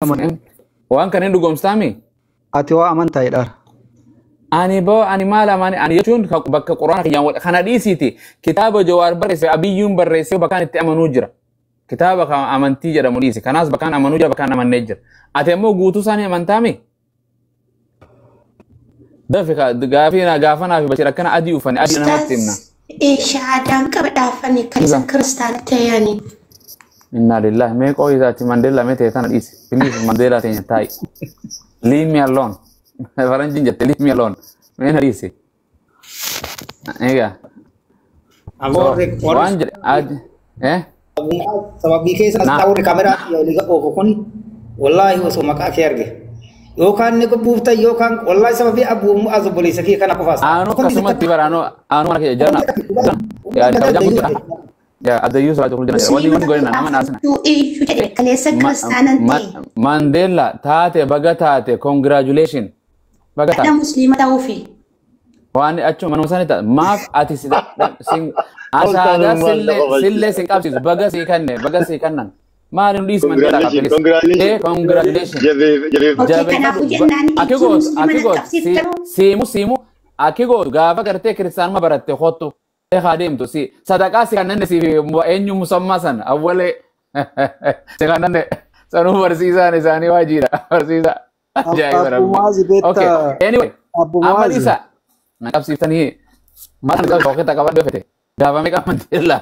Amanta? Waan kana hin dhugoomstaami? Ati waa amantaa jedhaara. Ani boo ani maal amani ani jechuun bakka quraana kiyyaan wal kana dhiisiiti kitaaba Jawaar barreesse Abiyyuun barreesse bakkaan itti amanuu jira. Kitaaba kan amantii jedhamu dhiisi. Kanaas bakkaan amanuu jira bakkaan amannee jira. Ati ammoo guutuu isaanii amantaami? Dafi gaafii na gaafa naaf Bashir akkana adii uffanne adii namatti himna. Shahaadaan qaba dhaafani kan isin kiristaana ta'anii. Inna lillahi mee qooyi isaati Mandeellaa mee ta'e tana dhiisi. Please Mandeellaa teenya taa'i. Leave me alone. Faranjiin jette leave me alone. Mee na dhiisi. Egaa. Ammoo So warri warri waan jedhe adi eh sababii keessa as na taa'u kaameraa olii oofu kun wallaahi osoo maqaa kee arge yookaan ni buufta yookaan wallaahi sababii abbuu mu'aaz obboleessa kee kana qofaas ta'a. Aanu akkasumatti bara aanu aanu mana kee jala yaa kabajaa guddaa yaa addayyuu salaatu jala wanni Musliima wanni godhina nama naasina. ta'uu iyyuu jedhe kaleessa kiristaanan ta'e. Mandela taate baga taate congratulation baga Dhadha taate musliima ta'uufi. waan achuma manuma sani taate maaf ati si sin asaadaa Oltaan maal sillee qofa sillee sin qabsiisu baga sii kanne baga sii kannan maali nu dhiisi Mandela Congratulations, please congratulations. eh congratulation. Jabeeffadhu. Okey, kanaafuu jennaan Akki jechuun gootu musliima akki nan gootu qabsiiftanu. siimu siimu akki gootu gaafa gartee kiristaanuma baratte kottu haa deemtu si sadaqaa si kannanne si eenyu musammaa san awwalee si kannanne sanuu barsiisaan isaanii waajiidha barsiisa ajaa'iba Abbu rabbi. Mu'aazi Okay, beektaa? anyway, Abbu amma Mu'aazi. dhiisa na qabsiiftanii maal na qabsiifte qabadhu fete gaafame qabanteella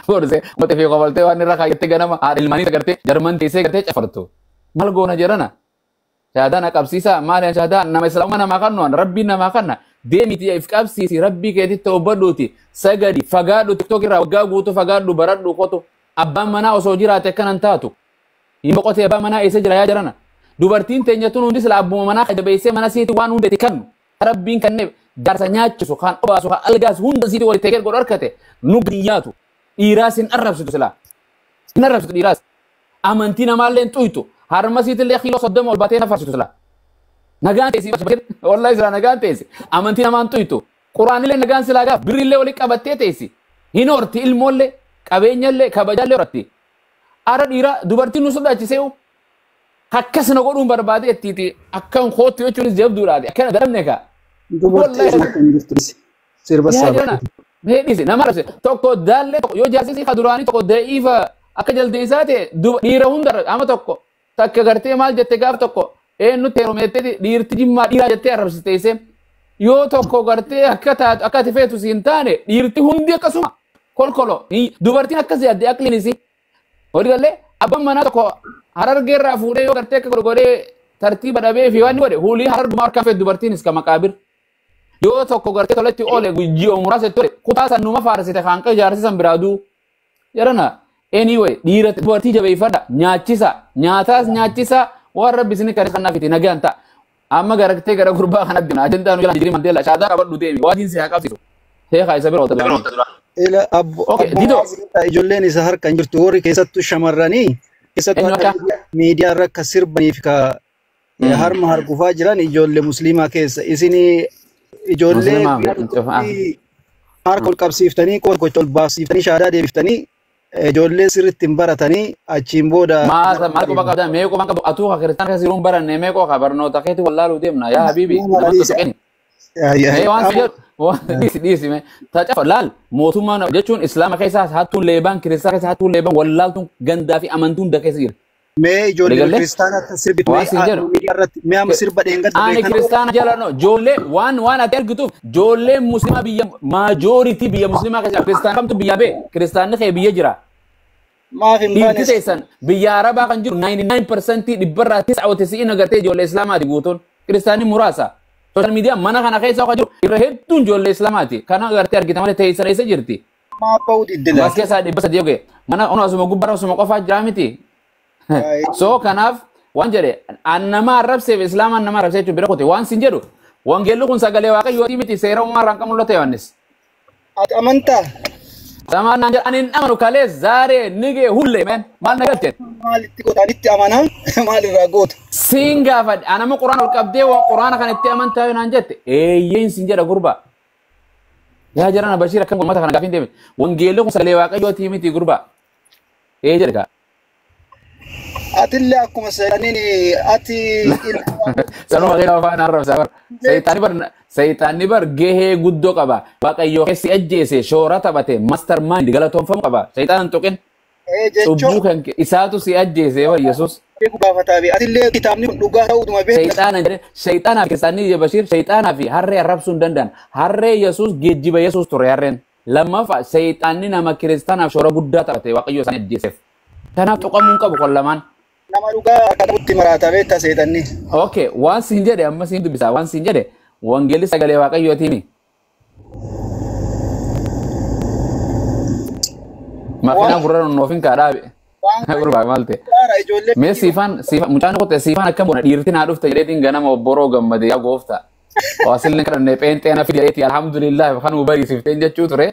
gorsee mote fi qobaltee waan irra kaayyatte ganama haadha ilmaanii gartee jarman teessee gartee cafartu maal goona jedhana. Shahaadaa na qabsiisa maali shahaadaa nama islaamummaa namaa kennu rabbiin namaa kenna deemiti if qabsiisi rabbii keetitti ta'ubbadhuuti sagadi fagaadhu tiktok irraa waggaa guutuu fagaadhu baradhu qotu abbaan manaa osoo jiraate akkanan taatu hin boqotee abbaan manaa eessa jira yaa jarana dubartiin teenya tun hundi sila abbuma manaa jabeessee mana siiti waan hunda itti kennu rabbiin kenneef jaarsa nyaachisu kan obaasu kan algaasu hunda siiti walitti eegee godhu harkate nu gadi nyaatu dhiiraas hin arrabsitu sila hin arrabsitu dhiiraas amantii namaallee hin xuytu harma siitillee kiiloo 30 ol baatee nafarsitu sila nagaan teessi wallahi sila nagaan teessi amantii namaan xuytu quraanillee nagaan silaa gaaf birrillee walitti qabattee teessi hin horti ilmoollee qabeenyallee kabajaallee horatti ara dhiira dubartiin nu sodaachisee akkas na godhuun barbaade ittiiti akkan kootu jechuunis jabduudhaati akkana dadhabne kaa Dubartii wallahi akka hin jirtu dhisi. Sirba yaa saaba. jirana mee dhiisi nama arrabse tokko daallee tokko yoo jaarsisi ka duraanii tokko da'iifa akka jaldeessaa ta'e dhiira hunda ama tokko takka gartee maal jette gaaf tokko eenyutti heerumeetteti dhiirti jimmaa dhiiraa jettee arrabsite isee yoo tokko gartee akka taatu akka ati feetu siin taane dhiirti hundi akkasuma kolkolo dubartiin akkas yaadde aqliin isii walii galee abbaan manaa tokko harargeerraa fuudhee yoo gartee akka godhee tartiiba dhabee fi waan godhe hulii harargumaa harkaan feetu dubartiinis ka maqaabir yoo tokko gartee toletti oole ji'o muraasa itti oole kutaa san numa faarsite haanqa ijaarsisan biraa duu jarana anyway dhiira dubartii jabeeffadha nyaachisa nyaataas nyaachisa waan rabbi isin kan kanaafiti nagaan ta'a amma garagtee gara gurbaa kanatti deemna ajandaa nu jala jirii Mandeella shaadaa qabadhu deemi waajiin si haa qabsiisu heekaa isa bira oota duraanii. Ila abbu Okay, abbu Dido Mu'aazi beektaa ijoolleen isa harka hin jirtu warri keessattuu shamarranii keessattuu eenyu har'a akka miidiyaa irra akka sirbaniif ka harma harkufaa jiran ijoollee musliimaa keessa isinii ijoollee musliimaa guyyaa tokkotti harka ol qabsiiftanii qofa gocha ol baasiftanii shaadaa deebiftanii ijoollee sirriitti hin baratanii achiin booda maal maal quba qabda mee quba qabdu atuu ka kiristaan keessa jiruun baranne mee qofa barnoota keetti wallaaluu deemna yaa habiibi nama namatti dhiisa. tuqeni. Mee waan si jedhu waan dhiisi dhiisi mee tacafa laal mootummaan jechuun islaama keessaas hattuun leebaan kiristaan keessa hattuun leebaan wallaaltuun gandaa fi amantuu hunda keessa jira. Mee ijoollee Waliigallee kiristaanaa akka sirbitu waan mee siin jedhu miidiyaa irratti mee amma sirba dheengadda ani beekan kiristaana jala no ijoollee waan waan ati argituuf ijoollee musliimaa biyya maajooritii biyya musliimaa keessa jira. Kiristaan kamtu biyya bee kiristaanni kee biyya jira. maaf hin Dhiirti baane teessan biyya arabaa kan jiru 99% dhibbarraa 99 agartee ijoollee islaamaati guutuun kiristaanni muraasa. Social media mana kana keessa kan jiru irra hedduun ijoollee islaamaati. Kana agartee argita malee teessan eessa jirti? maaf ba'uu didde Bas laata? keessaa 300 oge mana ono asuma gubbaarra asuma qofaa jira miti. So kanaaf waan jedhe an nama arrabseef islaamaan nama arrabsee jechuun bira kote waan sin jedhu wangeelli kun sagalee waaqayyooti miti seera uumaa irraan kan mul'ate Yohaannis. Ati amantaa Samaan naan jedha ani hin amanu kalee zaaree nigee hulle men maal na galcheen. maalitti goota anitti amanaa maalirraa goota? Siin gaafadhe anama quraana ol qabdee waan quraana kana itti amantaa yoo naan jette eeyyeen siin jedha gurba. Yaa jarana Bashiir akkam uummata kana gaafiin deeme wangeelli kun sagalee waaqayyooti miti gurba. Ee jedhe kaa. Atillee akkuma seexaniin ati Sanuma keessa afaan arrabsaa bar. Seexanni bar gahee guddoo qaba. Waaqayyo keessi ajjeese shoora taphate master mind galatoonfamu qaba. Seexaan hin tuqin. Cubbuu kan isaatu si ajjeese bar Yesuus. Gaafataa be atillee kitaabni kun dhugaa ta'uutuma beekta. Seexaana jedhe seexaanaa fi kiristaanni Bashiir seexaanaa fi harree arrabsuu hin danda'an. Harree Yesuus geejjiba Yesuus ture harreen. Lammaffaa seexaanni nama kiristaanaaf shoora guddaa taphate Waaqayyo isaan ajjeeseef. Kanaaf tuqamuu hin qabu kun lamaan. Nama dhugaa akka qabutti maraata beekta seexanni. Okay, waan siin jedhe amma siin dubbisa. Waan siin jedhe wangeelli sagalee Waaqayyootiini. Makiinaa gurra noofin kaa dhaabe. Gurbaa maal ta'e? Mee siifaan mucaan qote siifaan akkam goona dhiirti naa dhufte jedheetiin ganama obboroo gammade yaa gooftaa. Waasillee kadhannee pheenxee na fide jedheetii alhamdulillah kan nu bariisifteen jechuu ture.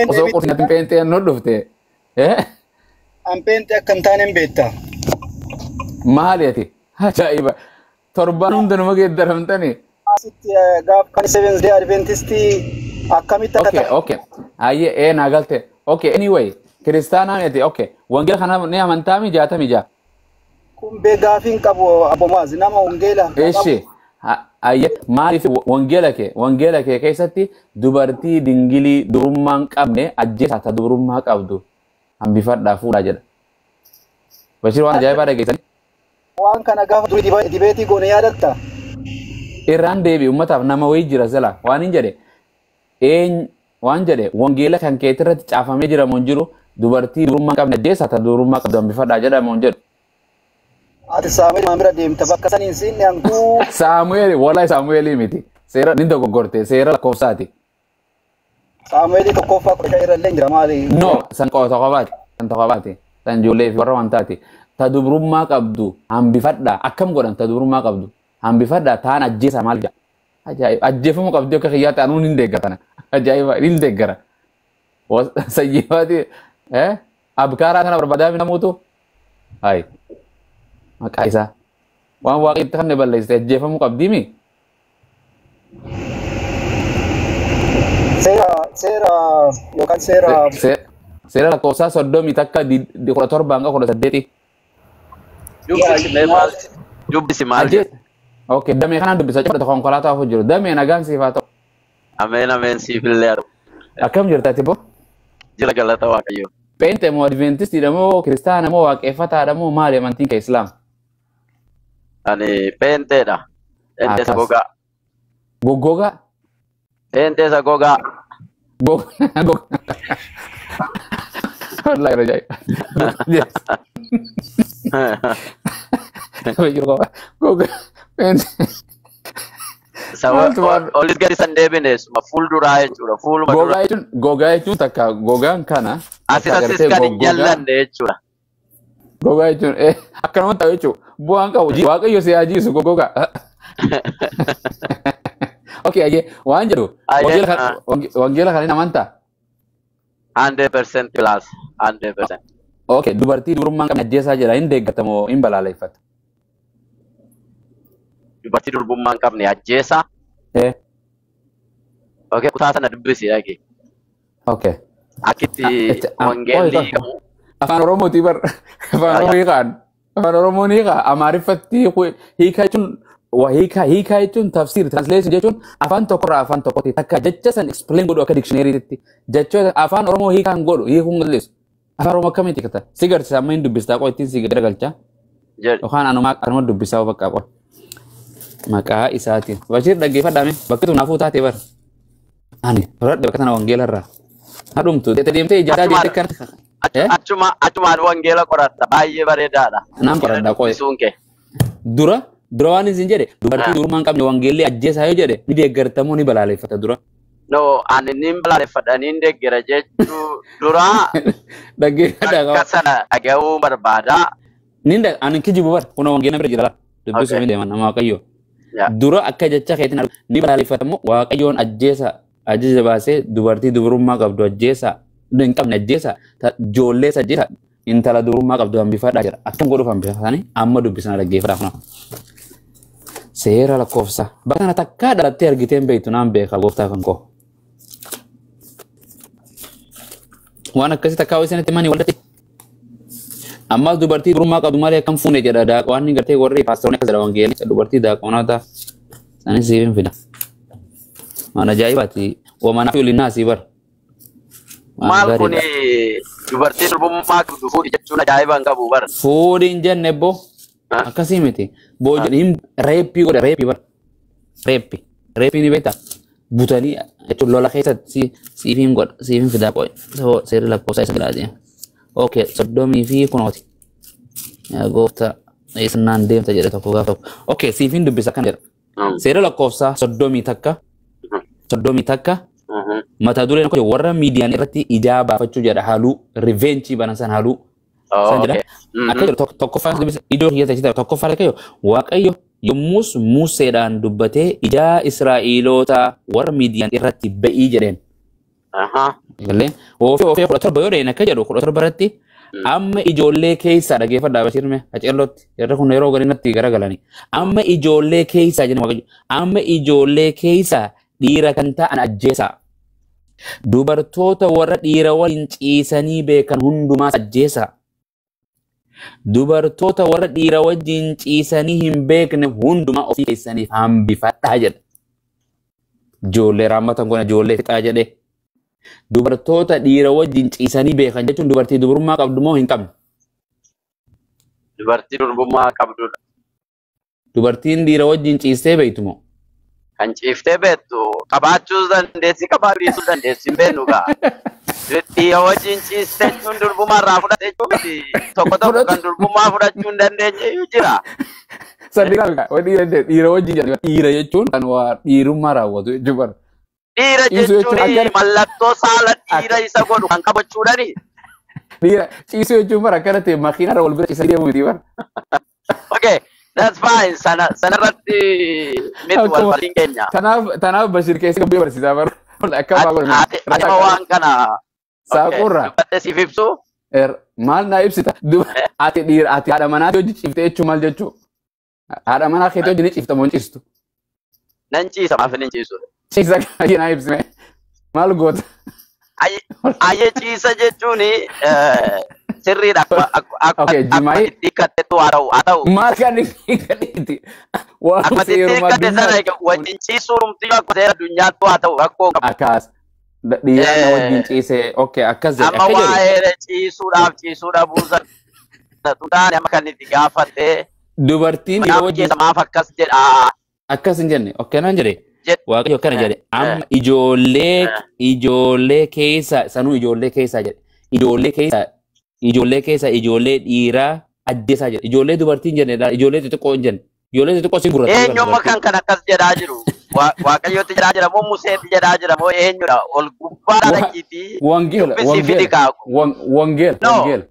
Osoo qurxinaatiin pheenxeen nu dhufte. An pheenxee akka hin taane hin beekta. Maali ati? Ajaa'iba! Torbaan hunda numa geeddaramtani. Asitti gaaf kan Seventh Day Adventistii akkamitti akka Okay, okay. Ayyee ee naa galte. Okay, anyway, kiristaanaa miti. Okay, wangeela kana ni amantaa mi 66? Kun bee gaafii hin qabu Abbo Mu'aaz nama wangeela. Eeshi. Ayyee maaliif wangeela kee keessatti dubartii dingilii durummaa hin qabne ajjeesaa ta dubrummaa qabdu hambifadhaa fuudhaa jedha. Bashiir waan ajaa'ibaa dhageessanii. Waan kana gaafa durii dibeetii goone yaadatta? Irraan deebi uummataaf nama wayii jira sila waan hin jedhe waan jedhe wangeela kan keetti irratti caafamee jira moo hin jiru dubartii dubrummaa hin qabne ajjeesaa ta dubrummaa qabdu hambifadhaa jedha moo hin jedhu. Ati Saamu'eel maan bira deemta bakka saniin siinne hankuu. Saamu'eel wallahi Saamu'eelii miti seera ni dogoggorte seera lakkoofsaati. Saamu'eelii tokkoffaa 15 irra illee jira maali? No san qofa san qofaati san ijoollee fi warra wantaati. Ta dubrummaa qabdu hambifadhaa akkam godhan ta dubrummaa qabdu hambifadhaa taan ajjeesaa maal jedha. Ajaa'iba ajjeefamuu qabdi akka kiyyaatti anuun hin deeggarana ajaa'iba hin deeggara. Sayyifaati abkaaraa kana barbaadaa namuutu hayi maqaa isaa waan waaqni kan balleessite ajjeefamuu qabdii mi? Seera yookaan seera. Seera lakkoofsaa 31 17 hanga 18. Dubbisi maal jedhu? Okay, damee kanaan dubbisa cimata konkolaataa ofu jiru. Damee nagaan siif haa ta'u. Ameen ameen siif illee haa ta'u. Akkam jirta ati boo? Jira galata Waaqayyoo. Pheenxee moo Adventistiidha moo Kiristaana moo Waaqeffataadha moo maali amantiin kee Islaam? Ani pheenxeedha. Pheenxee isa gogaa. Goggogaa? Pheenxee isa gogaa. Gogaa. Wallahi rajai. Olis gadi san deebine suma fuulduraa jechuudha. Fuuluma dura. Gogaa jechuun takka gogaan kana. Asis asis kan hin jallanne jechuudha. Gogaa jechuun akkanuma ta'u jechuudha. Bu'aan qabu Waaqayyo si ajiisu gogaa. Okay, ayyee waan jedhu wangeela kana hin amantaa? 100% plus 100%. Okay, dubartii dubrummaa hin qabne ajjeesaa jira hin deeggarta moo hin balaaleffata? Dubartii durbummaa hin qabne ajjeesaa? Okay, kutaa sana dubbisi dhaqi. Okay. Akkitti wangeelli hiikamu. Afaan Oromootii bar afaan Oromoo hiikaan afaan Oromoo ni hiikaa Amaariffatti hiikaa jechuun hiikaa jechuun tafsiir translation jechuun afaan tokkorraa afaan tokkotti takka jecha san explain godhu akka dictionarytti jechoota afaan Oromoo hiikaan godhu hiikuun galleessu. Afaan Oromoo akkamitti hiikata? Si garsiisa amma hin dubbistaa qo ittiin si garagalcha. Yookaan anuma dubbisaa bakka qo. Maqaa isaatiin. Bashiir dhaggeeffadhaa mee bakki tun hafuu taate bar. Ani horadhe bakka tana wangeela irraa. Hadhumtu deemtee ijaaraa deemtee kan. Achumaan wangeela qoradha baay'ee bareedaadha. Naan qoradha qo'e. Dura dura waan isin jedhe dubartii dubrummaa hin qabne wangeelli ajjeesaa yoo jedhe ni deeggartamoo ni balaaleffata dura. No, ani nin balaaleffadha nin deeggara jechuu dura. Dhaggeeffadha qaba. Akka sana dhaga'uu barbaada. Nin ani kijibu bar kuna wangeela bira jira dubbisuu hin deeman nama Waaqayyo. Dura akka jecha keetiin ni balaaleffatamoo Waaqayyoon ajjeesaa ajaja baasee dubartii dubrummaa qabdu ajjeesaa hin qabne ajjeesaa ijoollees ajjeesaa intala dubrummaa qabdu hambifadhaa jira. Akkam godhuuf hambifatanii amma dubbisana dhaggeeffadhaa kuna. Seera lakkoofsa. Bakka kana takkaa dhalattee argitee hin beektu naan beeka gooftaa kan koo. Waan akkasii takkaa isinitti himanii waldatti. Ammas dubartii durummaa qabdu malee akkam fuune jedha daaqoonni gartee warri paastaroonni akkas jedha wangeelli dubartii daaqoonota sanis siif hin fida. Waan ajaa'ibaati. Wamanaa fi ulinnaa sii bar. Waan Maal kun gaariidha. dubartii durbummaa qabdu fuudhi jechuun ajaa'iba hin qabu bar. Fuudhi hin jenne boo. Akkasii miti. Boo hin reeppii godha reeppii bar. Reeppi. Reeppii ni beektaa? Butanii jechuun lola keessatti siif hin godha siif hin fidaa qoy. Seerri lakkoofsa isa biraa. Okay, 30 fi kunooti. Yaa gooftaa eessannaan deemta jedhe tokko gaafa tokko. Okay, siif hin dubbisa akkana jedha. Seera lakkoofsaa 31 31 mata dureen akka warra miidiyaan irratti ijaa baafachuu jedha haaluu riveenchii banan san haaluu san jedha. Akka jedhu tokkoffaan dubbisa iddoo kiyya ta'e tokkoffaan akka jedhu Waaqayyo yommus Museedhaan dubbatee ijaa Israa'eloota warra miidiyaan irratti ba'ii jedheen. Galee oofee oofee 17 yoo dheen akka jedhu 17 irratti amma ijoollee keessaa dhageeffadhaa Bashirme qaceellootti yerri kun yeroo galinatti garagalanii amma ijoollee keessaa jedhama Waaqayyo amma ijoollee keessaa dhiira kan ta'an ajjeesaa. Dubartoota warra dhiira waliin ciisanii beekan hundumaas ajjeesaa. Dubartoota warra dhiira wajjin ciisanii hin beekne hundumaa ofii keessaniif hambifadhaa jedha. Ijoollee raammatan kun ijoollee fixaa jedhe. Dubartoota dhiira wajjin ciisanii beekan jechuun dubartii dubrummaa qabdu moo hin qabne? Dubartii durbummaa qabdudha. Dubartiin dhiira wajjin ciistee beektu moo? Kan ciiftee beektu qabaachuu dandeessi qabaachuu dhiisuu dandeessi hin beeknu gaa. Dhiira wajjin ciistee jechuun durbummaa irraa fudhate jechuu miti. Tokko tokko kan durbummaa fudhachuu hin dandeenye iyyuu jira. Dhiira wajjin jedhama. Dhiira jechuun kan waa dhiirummaa raawwatu jechuudha. Dhiira Ciisuu jechuun jechuun akka mallattoo saala dhiira isa godhu kan qabachuudhani. Dhiira ciisuu jechuun bara akkana ta'e makiinarra wal bira ciisanii deemu miti bara. Okay, that's fine. Sana sanarratti miti wal Akkuma falmiin keenya. tanaaf Bashir keessa gabbee barsiisaa bara. Akka waa godhame. Ati ati waan kana okay Saaquurra dubbadhee siif ibsu. Maal naa ibsita? Ati dhiira ati haadha manaa hojii ciiftee jechuun maal jechuu? Haadha manaa keetii hojii ni ciifta moo hin ciistu? Nan ciisa maaf hin ciisu. Ciisa kan naa ibsime. Maal goota? Ayyee ciisa jechuun sirriidha akkuma Okay, akkuma jimaa'ii itti hiikkattetu haa ta'u haa ta'u. maal kan hiikkatti? Waan Akkuma itti seeruma hiikkate sana addunyaa egaa wajjin ciisuun humtiyyuu akkuma seera addunyaattu haa ta'u rakkoo qabu. akkas dhiiraan na wajjin ciisee okay akkas jedhe Amma akka jedhu waa'ee ciisuudhaaf ciisuu dhabuu sana taane amma kan itti gaafatte dubartiin dhiira kanaaf wajjin keessa maaf akkas jedhaa akkas hin jenne okay naan jedhe jedhe. Waaqayyo akkana jedhe amma ijoollee ijoollee keessa sanuu ijoollee keessa jedhe ijoollee keessa ijoollee keessa ijoollee dhiiraa ajjeesaa jedhe ijoollee dubartii hin jenne ijoollee xixiqqoo hin jenne ijoollee xixiqqoo si gurratti Eenyu amma dubartii kan kan akkas jedhaa jiru? Waaqayyotti jedhaa jira moo Museetti jedhaa jira moo eenyudha? Ol gubbaadha dhaqiitii wangeela dubbisii fidi wangeela kaaku. wangeela No, wangeela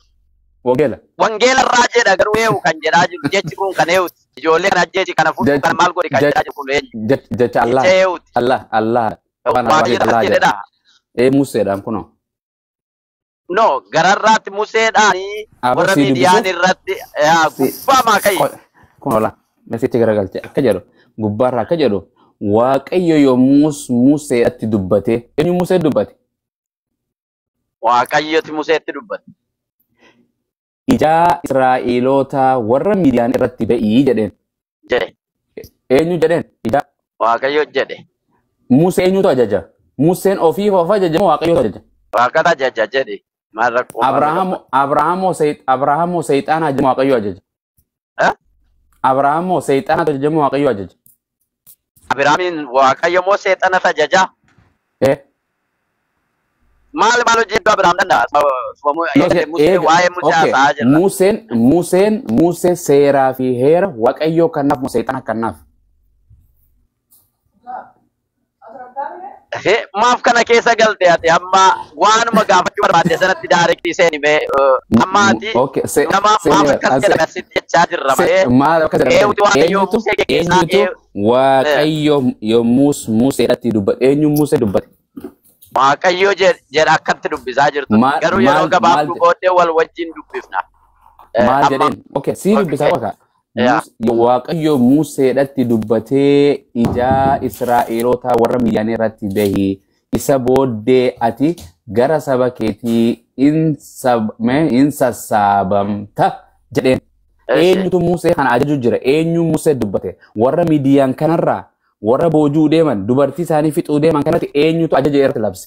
wangeela wangeela irraa jedha garuu eenyu kan jedhaa jiru jechi kun kan eenyuti? Ijoollee kana ajjeesi kana fudhu kana maal godhi kan jedhaa jiru kun eenyu? jecha Jecha Allah eenyuti? Allah Allah waan Waaqayyo Allah akkas jedha jedhedha. ee Museedhaan kunoo No, gararraatti Museedhaan Aba warra si miidiyaan dubbise irratti yaa, si gubbaa maakayi. kun ola mesitti garagalche akka jedhu gubbaarraa akka jedhu Waaqayyo yommus Museedhatti dubbate eenyu Musee dubbate Waaqayyoti Museetti dubbate. ijaa Israa'eloota warra miidiyaan irratti ba'ii jedheen Jedhe. eenyu jedheen ijaa Waaqayyo jedhe. Musee eenyutu ajaja Museen ofiif of ajaja moo Waaqayyotu ajaja Waaqatu ajaja jedhe. Maal rakkoo maal Abrahaam qaba? Abrahaamoo Abrahaamoo seexaana ajaja moo Waaqayyo ajaja Eh? Abrahaamoo seexaana ajaja moo Waaqayyo ajaja Abiraamiin Waaqayyo moo seexanatu ajaja? eh Maal maal hojjechuu Abiraam danda'a? No, Musee eega waa'ee Musee okay haasa'aa jirra. Museen Museen Museen seeraa fi heera Waaqayyo kanaaf moo seexana kanaaf Maaf kana keessa galte ati amma waanuma gaafachuu barbaadde sanatti daarektii seeni mee amma ati okay nama maaf akkas jedhame asitti jechaa jirra malee maal akkas jedhame eenyutu Waaqayyo eenyutu Musee geggeessaa eenyutu Waaqayyo yommus Museedhatti dubbate eenyu Musee dubbate Waaqayyo jedha akkatti dubbisaa jirtu maal garuu yeroo maal maal gabaabduu booddee wal wajjin dubbifna. maal Amma jedheen okay sii dubbisaa okay qofa yaa Waaqayyo Museedhatti dubbatee ijaa Israa'eloota warra miidiyaan irratti bahi Isa booddee ati gara saba keetii in sassaabamta jedheen. Eenyutu Musee kana ajaju jira? Eenyu Musee dubbate? Warra Midiyaan kanarraa warra boojuu deeman dubartii isaanii fixuu deeman kanatti eenyutu ajaja irratti labse?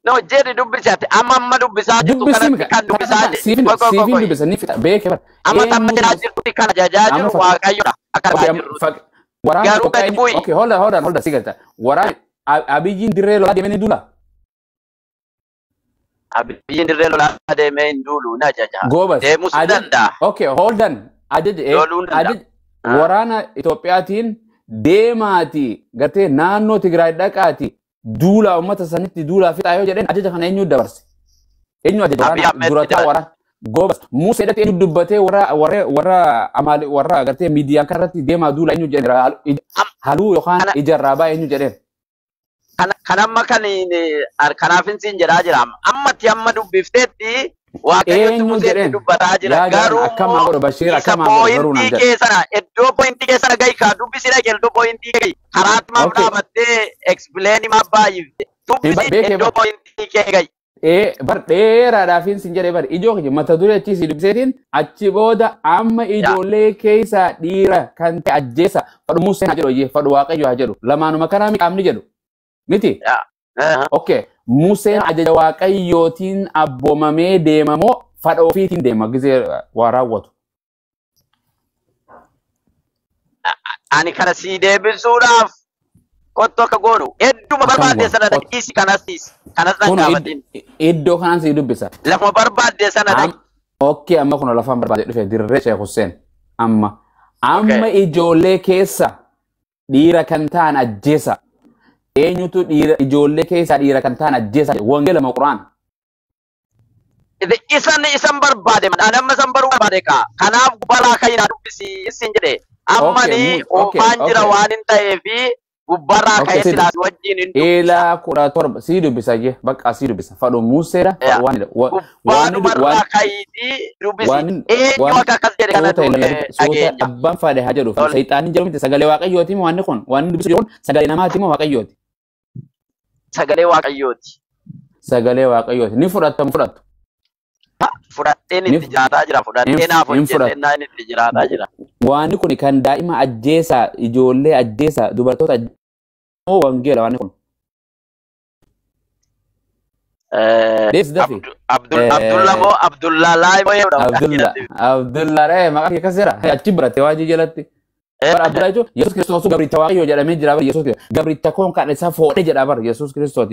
No, jedhi dubbisi ati amma dubbisaa jirtu kanatti kan dubbisaa jirtu. Siifin dubbisa ni fixa beekee bara. Amma amma jedhaa jirtutti kan ajajaa jiru Waaqayyoodha. Akka argaa jirrutti. Waraana gadi bu'i. Okay, hold on, hold on, hold on, si galta. Waraana Abiyyiin dirree lolaa deemee ni duula. Abiyyiin dirree lolaa deemee hin duulu ni ajaja. Goobas. Deemuus ni danda'a. Okay, hold on. Ajaja. Waraana Itoophiyaatiin deemaati gartee naannoo Tigraay dhaqaati duulaa uummata sanitti duulaa fixaa yoo jedheen ajaja kana eenyu dabarse? Eenyu ajaja waraana durataa waraana goobas Musee dhaqee eenyu dubbatee warra amaali warra gartee miidiyaan kanarratti deemaa duulaa eenyu jedheen haluu yookaan ijarraa baa eenyu jedheen? Kan amma kan kanaafin siin jedhaa jira. Ammatti amma dubbifteetti Waaqayyotti Museetti dubbataa jira. Garuu isa pooyintii keessana iddoo pooyintii keessana gahi kaa dubbisi dhaqe iddoo pooyintii gahi karaatti maaf dhaabattee explain maaf baay'ifte dubbisi iddoo pooyintii kee gahi. Bar dheeraadhaafin sin jedhee bar ijoo kiyya mata duree achii si dubbiseetiin achi booda amma ijoollee keessaa dhiira kan ta'e ajjeesa fadhu Museen haa jedhu iyyee fadhu Waaqayyo haa jedhu lamaanuma kanaa qaamni jedhu miti. Okay. Museen ajaja Waaqayyootiin abboomamee deema moo fadha ofiitiin deema gisee waa raawwatu? Ani kana sii deebisuudhaaf kottu akka goonu hedduma barbaadde sana dhaqiisi kanas dhiisi kanas nan gaafatin. Iddoo kanaan sii dubbisa. Lafuma barbaadde sana dhaqi. Okay, amma kun lafaan barbaadde dhufe dirree Sheekh Hussein amma. Amma ijoollee keessa dhiira kan ta'an ajjeesa. Eenyutu dhiira ijoollee keessaa dhiira kan ta'an ajjeesa wangeela moo Qur'aana? Isan barbaade ani amma isan baruu barbaade kaa kanaaf gubbaarraa ka'ii naa dubbisi isin jedhe amma ni oofaan jira waan hin ta'eefi gubbaarraa ka'ee silaa si wajjin hin dubbisa. Eelaa 17 sii dubbisa jee bakka sii dubbisa fadhu Museedha fadhu waan Gubbaadhumarraa ka'iitii dubbisi eenyu akka akkas jedhe kana dhageenya. Abbaan fadhe haa jedhu sayxaaniin jedhu miti sagalee Waaqayyooti moo wanni kun waan dubbisu jiru kun sagalee namaati moo Waaqayyooti? Sagalee Waaqayyooti. Sagalee Waaqayyooti. Ni fudhattamu fudhattu. Fudhadheen itti jiraataa jira. Fudhadhee naaf hojjetee naan itti jiraataa jira. Waanni kun kan daa'ima ajjeesaa, ijoollee ajjeesaa, dubartoota ajjeesaa wangeela waanni kun. Abdulla moo Abdullaa laa moo Abdulla Abdulla ree maqaa kee akkas jira. Achi biratte waajii jalatti. Bara Abdullaa jechuun Yesuus Kiristoos gabricha Waaqayyoo jedhamee jira bara Yesuus Kiristoos. Gabricha koon kan isaa foodhe jedha bara Yesuus Kiristoos.